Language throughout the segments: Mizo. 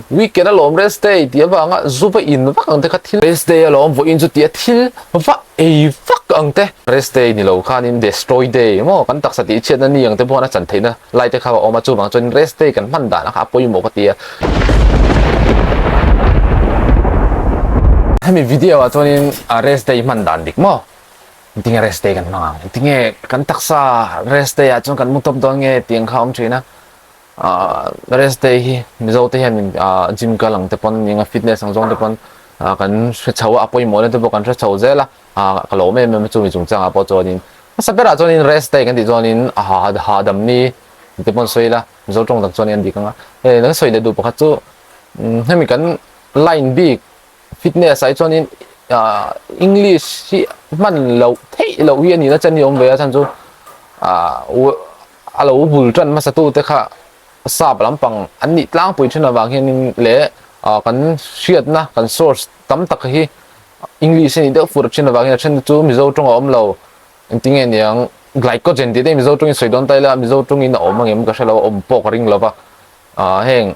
weekend alawm rest day tih avanga zu va in vak ang te kha thil rest day alawm vawiin chu tih a thil va ei vak ang te. Rest day ni lo khanin destroy day maw kan taksa tih chhiatna ni ang te pawh a chan theihna lai te kha a awm a, chuvang chuanin rest day kan hman dan a kha a pawimawh ka ti a. Hemi video ah chuanin rest day hman dan dik maw? Engtinge rest day kan hmang ang? Engtinge kan taksa rest day ah chuan kan mu tawp dawn nge tih ang kha a awm thin a. Rest day hi Mizo te hian gym kal ang te pawn eng a fitness ang zawng te pawn kan hre chho a, a pawimawh na te pawh kan hre chho zel a, ka lawm em em a chumi chungchangah pawh chuanin hmasa berah chuanin rest day kan tih chuanin a hahdam ni te pawn sawi ila Mizo tawng tak chuan an dik ang a, hei kan sawi leh duh pakhat chu hemi kan line bik fitness ah hi chuanin English hi hman loh theih loh hi a nihna chan hi a awm ve a chhan chu a lo bul tan hmasa tu te kha sap lampang an nih tlangpui thin avang hianin leh kan hriatna kan source tam tak hi English a nih deuh fur thin avang hian a then chu Mizo tawng a awm lo engtinge niang glycogen tih te Mizo tawngin sawi dawn ta ila Mizo tawngin a awm angem ka hre lo a awm pawh ka ring lova heng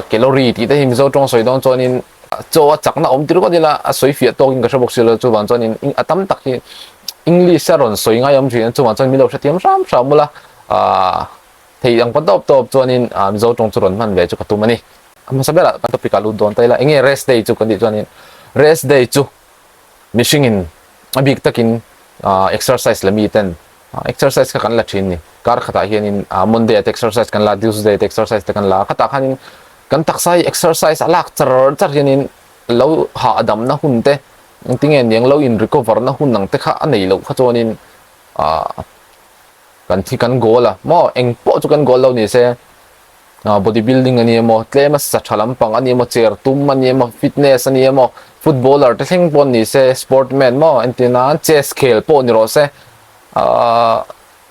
calorie tih te hi Mizo tawng sawi dawn chuanin chaw a chakna awm tir ngawt ila a sawi fiah tawkin ka hre bawk si lo chuvang chuanin a tam tak hi English a rawn sawi ngai awm thin a chuvang chuan min lo hrethiam hram hram ula thei ang pa tawp tawp chuanin Mizo tawng chu rawn hman ve chu ka tum a ni. A hmasa berah kan topic ah lut dawn ta ila enge rest day chu kan tih chuanin rest day chu mihringin a bik takin exercise la mi ten Exercise kha kan la thin ni. Kar khatah hianin Monday ah te exercise kan la, Tuesday te exercise te kan la a. Khatah khanin kan taksa hi exercise a lak char char hianin lo hahdamna hun te, engtinge niang lo in recover na hun ang te kha a nei loh kha chuanin kan thi kan goal a maw eng pawh chu kan goal lo ni se body building a ni emaw tlem a sa tha lampang a ni emaw chair tum a ni emaw fitness a ni emaw footballer te thleng pawh ni se sportman maw entir nan chess khel pawh ni rawh se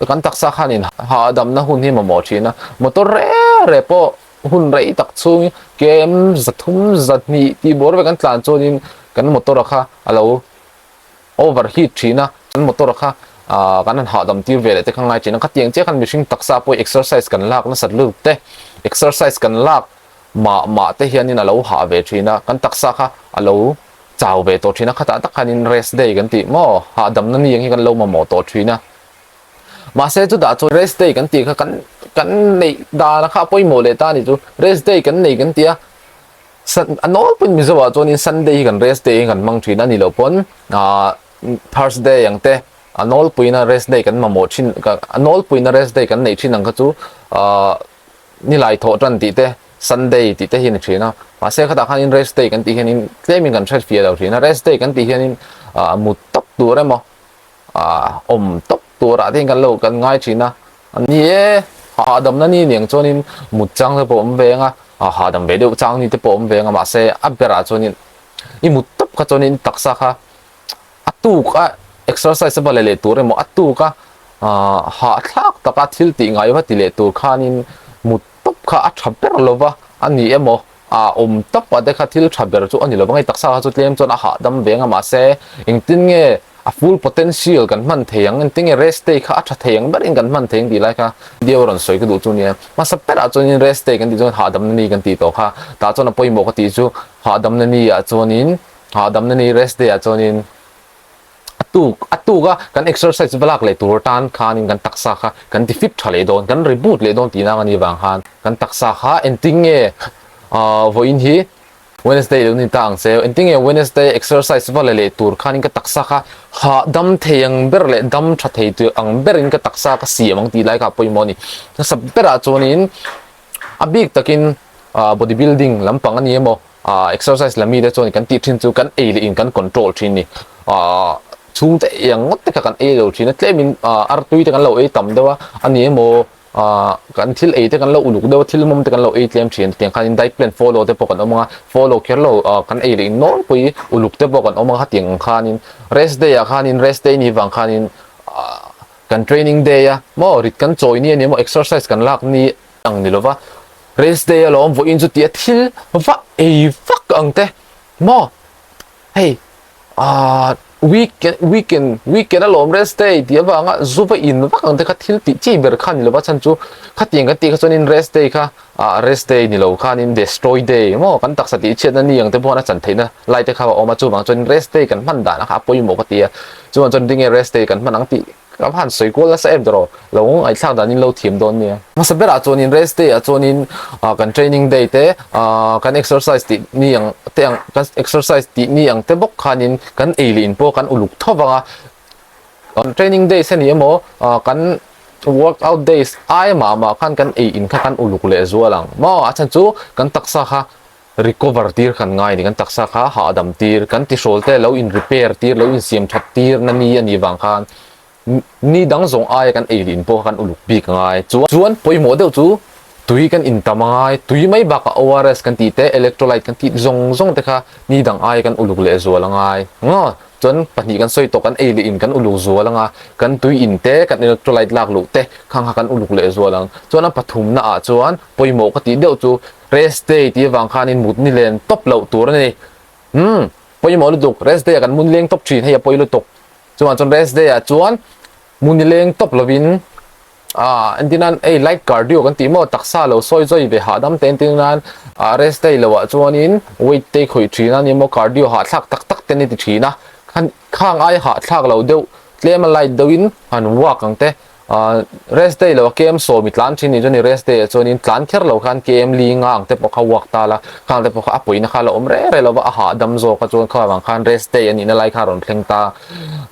kan taksa khanin hahdamna hun hi mamawh thin a motor reng reng pawh hun rei tak chhung km 300 200 tih bawr vek an tlan chuanin kan motor a kha a lo overheat thin a kan motor a kha kan han hahdam tir ve leh te kha ngai thin a khatiang chiah khan mihring taksa pawh exercise kan lak nasat lutuk te exercise kan lak mah mah te hianin a lo hah ve thin a kan taksa kha a lo chau ve tawh thin a khatah tak khanin rest day kan tih maw hahdamna ni ang hi kan lo mamawh tawh thin a mahse chutah chuan rest day kan tih kha kan kan neih dan kha a pawimawh leh ta a ni chu rest day kan nei kan ti a a nawlpui Mizo ah chuanin Sunday hi kan rest day hi kan hmang thin a ni loh pawn ah Thursday ang te a nawlpuina rest day kan mamawh thin a nawlpuina rest day kan neih thin ang kha chu ah Nilai thawh tan tih te, Sunday tih te hi a ni thin a. Mahse khatah khanin rest day kan tih hianin tlemin kan hret fiah lo thin a. Rest day kan tih hianin ah mut tawp tur emaw ah awm tawp turah te hian kan lo kan ngai thin a. Ni e, hahdamna ni niang chuanin mut chang te pawh awm ve ang a, hahdam ve deuh chang ni te pawh awm ve ang a. Mahse a berah chuanin i mut tawp kha chuanin taksa kha A tuk a exercise a va la leh tur emaw a tuk a hahthlak taka thil tih ngai va ti leh tur khanin mut tawp kha a tha ber lo va a ni emaw a awm tawp ah te kha thil tha ber chu a ni lo va ngei taksa kha chu tlem chuan a hahdam ve ang a mahse engtin nge a full potential kan hman thei ang engtin nge rest day kha a tha thei ang berin kan hman thei ang tih lai kha video rawn sawi ka duh chu nia hmasa berah chuanin rest day kan tih chuan hahdamna ni kan tih tawh kha tah chuan a pawimawh ka tih chu hahdamna ni ah chuanin Hahdamna ni rest day ah chuanin a tuk a tuk a kan exercise va lak leh tur tan khanin kan taksa kha kan ti fit tha leh dawn kan reboot leh dawn tihna ang a nih vang khan kan taksa kha engtin nge ah vawiin hi Wednesday lo ni ta ang che engtin nge Wednesday exercise va la leh tur khanin ka taksa kha hahdam thei ang ber leh dam tha thei tur ang berin ka taksa ka siam ang tih lai kha a pawimawh a ni. Hmasa berah chuanin a bik takin ah body building lampang a ni emaw ah exercise la mite chuan kan tih thin chu kan ei leh in kan control thin ni ah chhungte ei ang ngawt te kha kan ei lo thin a tlemin ah artui te kan lo ei tam deuh a a ni emaw ah kan thil ei te kan lo uluk deuh a thil mawm te kan lo ei tlem thin tiang khanin diet plan follow te pawh kan awm ang a follow kher lo ah kan ei leh in nawlpui uluk te pawh kan awm ang a hetiang ang khanin rest day ah khanin rest day ni vang khanin ah kan training day a maw rit kan chawi ni a ni emaw exercise kan lak ni ang ni lova rest day alawm vawiin chu tia thil va ei vak ang te maw hei ah. Weekend weekend weekend a lawm rest day tih avanga zu va in vak ang te kha thil tih chi ber kha ni lova chhan chu khatiang kan tih kha chuanin rest day kha ah rest day ni lo khanin destroy day maw kan taksa tih chhiatna ni ang te pawh a chan theihna lai te kha a awm a chuvang chuanin rest day kan hman dan kha a pawimawh ka ti a chuvang chuan tinge rest day kan hman ang tih Ka va han sawi kual nasa em tawh lo ngaihthlak dan in lo thiam dawn nia. Hmasa berah chuanin rest day ah chuanin kan training day te kan exercise tih ni ang te ang kan exercise tih ni ang te bawk khanin kan ei leh in pawh kan uluk tho vang a. Training days a ni emaw kan workout days ai mah mah khan kan ei in kha kan uluk leh zual ang maw a chhan chu kan taksa kha recover tir kan ngai a ni, kan taksa kha hahdam tir, kan tihrawl te lo in repair tir, lo insiam that tir na ni a nih vang khan ni dang zawng aia kan ei lin pawh kha kan uluk bik a ngai. Chuan pawimawh deuh chu tui kan in tam a ngai, tui mai bakah ORS kan tih te, electrolyte kan tih zawng zawng te kha ni dang aia kan uluk leh zual a ngai. Chuan pahnih kan sawi tawh kan ei leh in kan uluk zual ang a, kan tui in te, kan electrolyte lak luh te khang kha kan uluk leh zual ang. Chuan a pathumna ah chuan pawimawh ka tih deuh chu Rest day tih avang khanin mut ni len tawp loh tur a ni. Umm, pawimawh lutuk, rest day ah kan mun leng tawp thin, hei a pawi lutuk. Chuvang chuan rest day ah chuan mun ni leng tawp lovin ah entir nan hei light cardio kan tih maw taksa lo sawi zawi ve hahdam te entir nan ah rest day loh ah chuanin weight te khawih thin a ni maw cardio hahthlak tak tak te an ti thin a, khang ai hahthlak lo deuh tlem a light deuhin han walk ang te. Ahh rest day lo a KM sawmi tlan thin nih chuan i rest day ah chuanin tlan kher lo khan KM li nga ang te pawh kha walk ta la, khang te pawh kha a pawina kha la awm reng reng lo va, a hahdam zawk a chuan kha vang khan rest day a nihna lai kha a rawn thleng ta,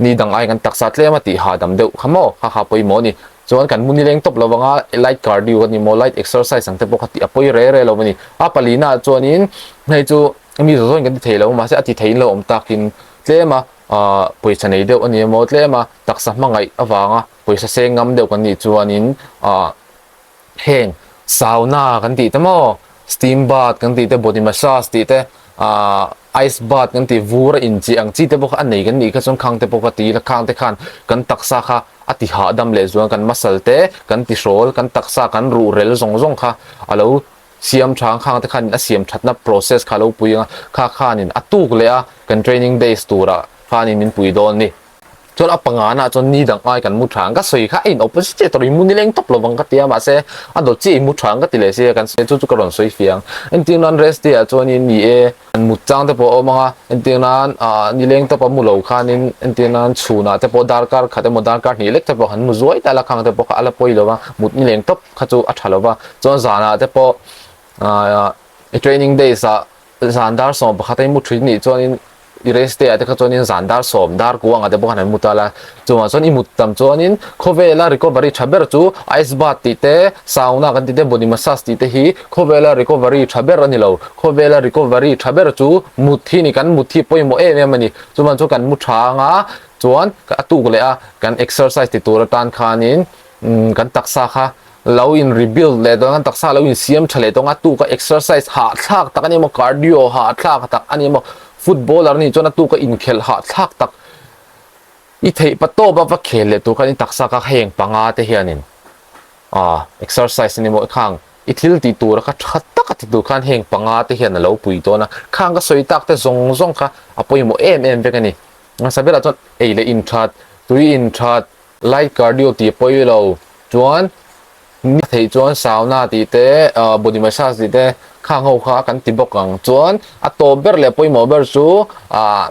ni dang ai kan taksa tlem a tih hahdam deuh kha maw kha kha pawimawh a ni. Chuan kan hmun nileng tawp lo vanga light cardio ka ni maw light exercise ang te pawh kha tih a pawi reng reng lo a ni. A palina ah chuanin hei chu mi zawh zawhin kan ti thei lo mahse a ti theiin lo awm takin tlem a ahh pawisa nei deuh a ni emaw tlem a taksa hmangaih avanga pawisa seng ngam deuh kan nih chuanin ah heng sauna kan tih te maw steam bath kan tih te body massage tih te ah ice bath kan tih vur a inchih ang chi te pawh kha a nei kan nih kha chuan khang te pawh kha ti ila khang te khan kan taksa kha a ti hahdam leh zual kan muscle te kan ti hrawl kan taksa kan ruh rel zawng zawng kha a lo siam tha ang khang te khanin a siam thatna process kha a lo pui ang a kha khanin a tuk leh a kan training days turah khanin min pui dawn a ni. Chuan a pangana ah chuan ni dang ai kan mu tha ang ka sawi kha a in opposite chiah tawh i mu nileng tawp lovang ka ti a mahse a dawt chiah i mu tha ang ka ti leh sia kan sawi chu chu ka rawn sawi fiang entir nan rest day ah chuanin ni e an mut chang te pawh a awm ang a entir nan ah nileng tawp a mu lo khanin entir nan chhunah te pawh darkar khat emaw darkar hnih lek te pawh han mu zuai ta la khang te pawh kha a la pawi lo va mut nileng tawp kha chu a tha lo va chuan zanah te pawh ah i training days ah Zan dar 11 a i mu thin nih chuanin i rest day ah te kha chuanin zan dar sawm dar kuang ah te pawh khan an mu ta la. Chuvang chuan i mut tam chuanin khawvela recovery tha ber chu ice bath tih te, sauna kan tih te, body massage tih te hi khawvela recovery tha ber a ni lo. Khawvela recovery tha ber chu mut hi ni, kan mut hi pawimawh em em a ni. Chuvang chuan kan mu tha anga chuan a tuk leh a kan exercise ti tur atan khanin kan taksa kha lo in rebuild leh dawn a taksa lo in siam tha leh dawn a tuka exercise hahthlak tak a ni maw cardio hahthlak tak a ni maw footballer nih chuan a tuka inkhelh hahthlak tak i theih pa tawp a va khel leh tur khan i taksa kha heng panga te hianin ah exercise a ni maw khang i thil tih tur kha tha tak a ti tur khan heng panga te hian a lo pui dawn a khang ka sawi tak te zawng zawng kha a pawimawh em em vek a ni hmasa berah chuan ei leh in that tui in that Light cardio tih pawi lo chuan ni theih chuan sauna tih te body massage tih te khang ho kha kan ti bawk ang chuan a tawp ber leh pawimawh ber chu ah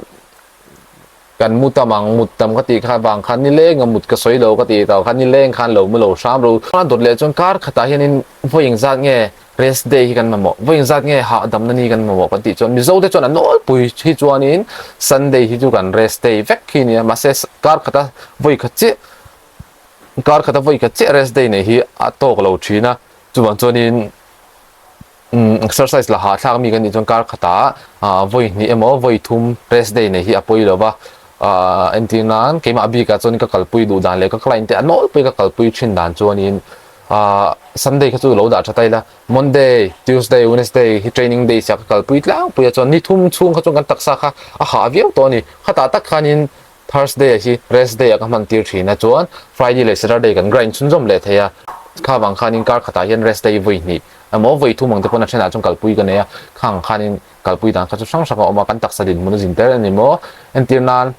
kan mu tam ang mut tam ka tih kha vang khan nileng a mut ka sawi lo ka tih tawh khan nileng khan lo mu lo hram ro a dawt leh chuan kar khatah hianin vawi engzat nge Rest day hi kan mamawh, vawi engzat nge hahdamna ni kan mamawh kan tih chuan Mizo te chuan a nawlpui hi chuanin Sunday hi chu kan rest day vek hi nia mahse kar khata vawi khat chiah kar khata vawi khat chiah rest day nei hi a tawk lo thin a chuvang chuanin umm exercise la hahthlak mi kan nih chuan kar khatah ah vawi hnih emaw vawi thum rest day nei hi a pawi lo va ah entir nan keimah bikah chuan ka kalpui duh dan leh ka client te a nawlpui ka kalpui thin dan chuanin Ahh Sunday kha chu lo dah tha ta ila, Monday, Tuesday, Wednesday hi training days ah ka kalpui tlangpui a chuan ni thum chhung kha chuan kan taksa kha a hah viau tawh a ni. Khatah tak khanin Thursday ah hi rest day ah ka hman tir thin a chuan Friday leh Saturday kan grind chhunzawm leh thei a, kha vang khanin kar khatah hian rest day vawi hnih emaw vawi thum ang te pawn a thenah chuan kalpui ka nei a, khang khanin kalpui dan kha chu hrang hrang a awm a, kan taksa dinhmun a zin tel a ni maw? Entir nan.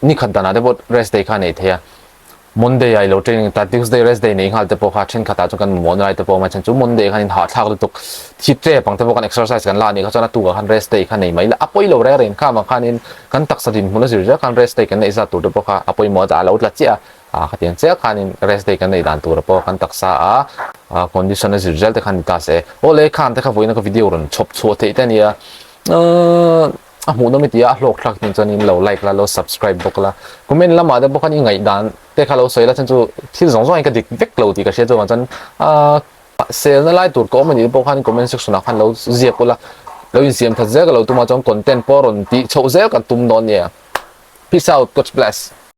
Ni khat danah te pawh rest day kha a nei thei a, Monday ah i lo training ta, Tuesday rest day nei nghal te pawh kha thenkhatah chuan kan mamawhna lai te pawh a awm a, chhan chu Monday khan in hahthlak lutuk thi tep ang te pawh khan exercise kan la a nih kha chuan a tukah khan rest day kha nei mai la, a pawi lo reng reng kha avang khanin kan taksa dinhmun a zir zel khan rest day kan neih zat tur te pawh kha a pawimawh a, a lo tla chiah a, ah khatiang chiah khanin rest day kan neih dan tur pawh kan taksa a condition a zir zel te khan ni ta se. Aw le khan te kha vawiin a ka video rawn chhawp chhuah theih te a nia. A hmuh nawm i ti a, a hlawk thlak tin chuan in lo like la, lo subscribe bawk la. Comment lamah te bawk khan i ngaihdan te kha lo sawi la, chuan chu thil zawng zawng in ka dik vek lo tih ka hria chuan chuan aaa selna lai tur ka awm a nih pawh khan comment section ah khan lo ziak ula, lo insiam that zel ka lo tum a chuan content pawh rawn tih chhoh zel ka tum dawn nia. Peace out, God bless.